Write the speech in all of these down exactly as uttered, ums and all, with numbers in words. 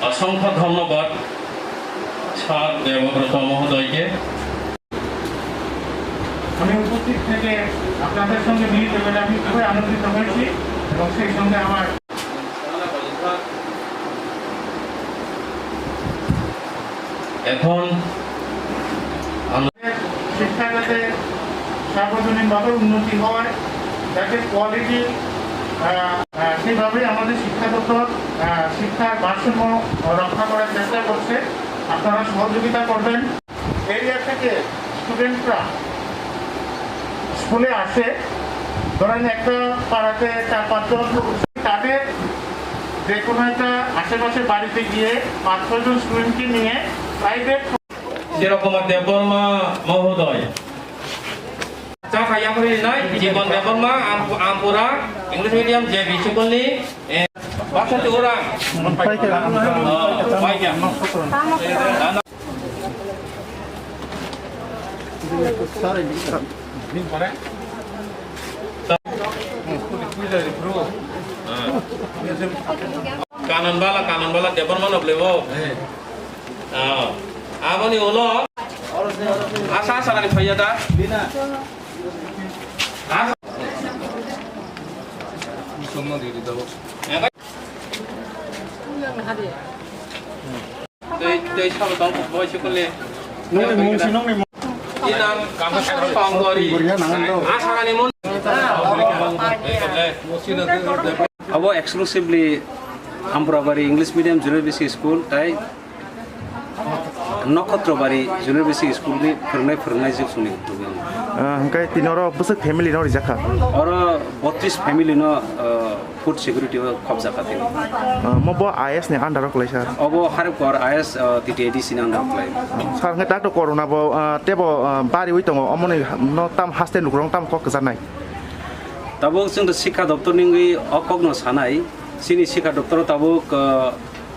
অসংখ্য ধন্যবাদ স্যার দেবব্রত মহোদয়কে। আমি উপস্থিত থেকে আপনাদের সঙ্গে মিলিত হয়ে আমি খুবই আনন্দিত হয়েছি এবং সেই সঙ্গে আমার এখন শিক্ষা যাতে সার্বজনীনভাবে উন্নতি হয়, যাতে কোয়ালিটি, আহ, আহ, সেইভাবেই আমাদের শিক্ষা দপ্তর, আহ, শিক্ষার ভারসাম্য রক্ষা করার চেষ্টা করছে। আপনারা সহযোগিতা করবেন। এরিয়া থেকে স্টুডেন্টরা স্কুলে আসে, ধরেন একটা পাড়াতে চার পাঁচজন, তাদের যে কোনো একটা আশেপাশে বাড়িতে গিয়ে পাঁচ ছয়জন স্টুডেন্টকে নিয়ে private Sirokuma Debbarma Mohodoy. Chakha yapri nai, Jibon Debbarma, Am-, Ampura, English medium, J B School ni, eh, Baswati Orang. Oh, baik ya. Kanan bala, kanan bala, Debbarma no blebo. Ah, aboni ulo. Asa, asa kani phaiya da. Asa. Tei, tei sabo tong kok boi sikole. Nongni mung si nongni mung. Inang kangkari. Asa kani mun. Abo exclusively Ampurabari English Medium Junior Basic School tai Nokhotrobari Junior Basic School ni phwrwngnai phwrwngnai jwk songni tubui. Ah, hwnkhe tini oro bwswk family no rijak kha? Oro botris family no, ah, food security o khobjak kha tini. Ah, mo bo I A S ni under o kwlai sir? Obo Haripur I A S, ah, T T A D C ni under o kwlai. Sir, hwnkhe tak to corona bo, ah, tebo, ah, bariwi tongo, omo ni no tam haste lukurok tam kok kwcharnai? Tabuk chwng to Sikha Doptor ni wngwi o kok no sanai, chini Sikha Doptor o tabuk, ah,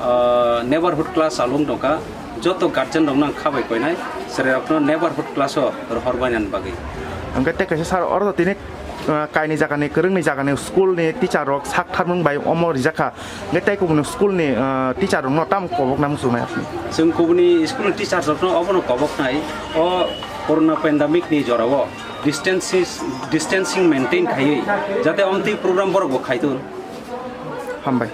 ah, neighborhood class along tongkha, joto guardian rokno ang kha bai koinai, chwrai rokno neighborhood class o rohor bainani bagwi. Hwnkhe tei kaisa sir, oro tini, ah, kaini jaga ni, kwrwngni jaga ni school ni teacher rok sak tharmung bai omo rijak kha, hwnkhe tei kubuni school ni, ah, teacher rokno tamo kobok na muchungnai apni? Chwng kubuni school ni teacher rokno obono kobok nai, o corona pandemic ni jora o distancing, distancing maintain khaiwi jate omtwi program borok bo khaitun. Hambai.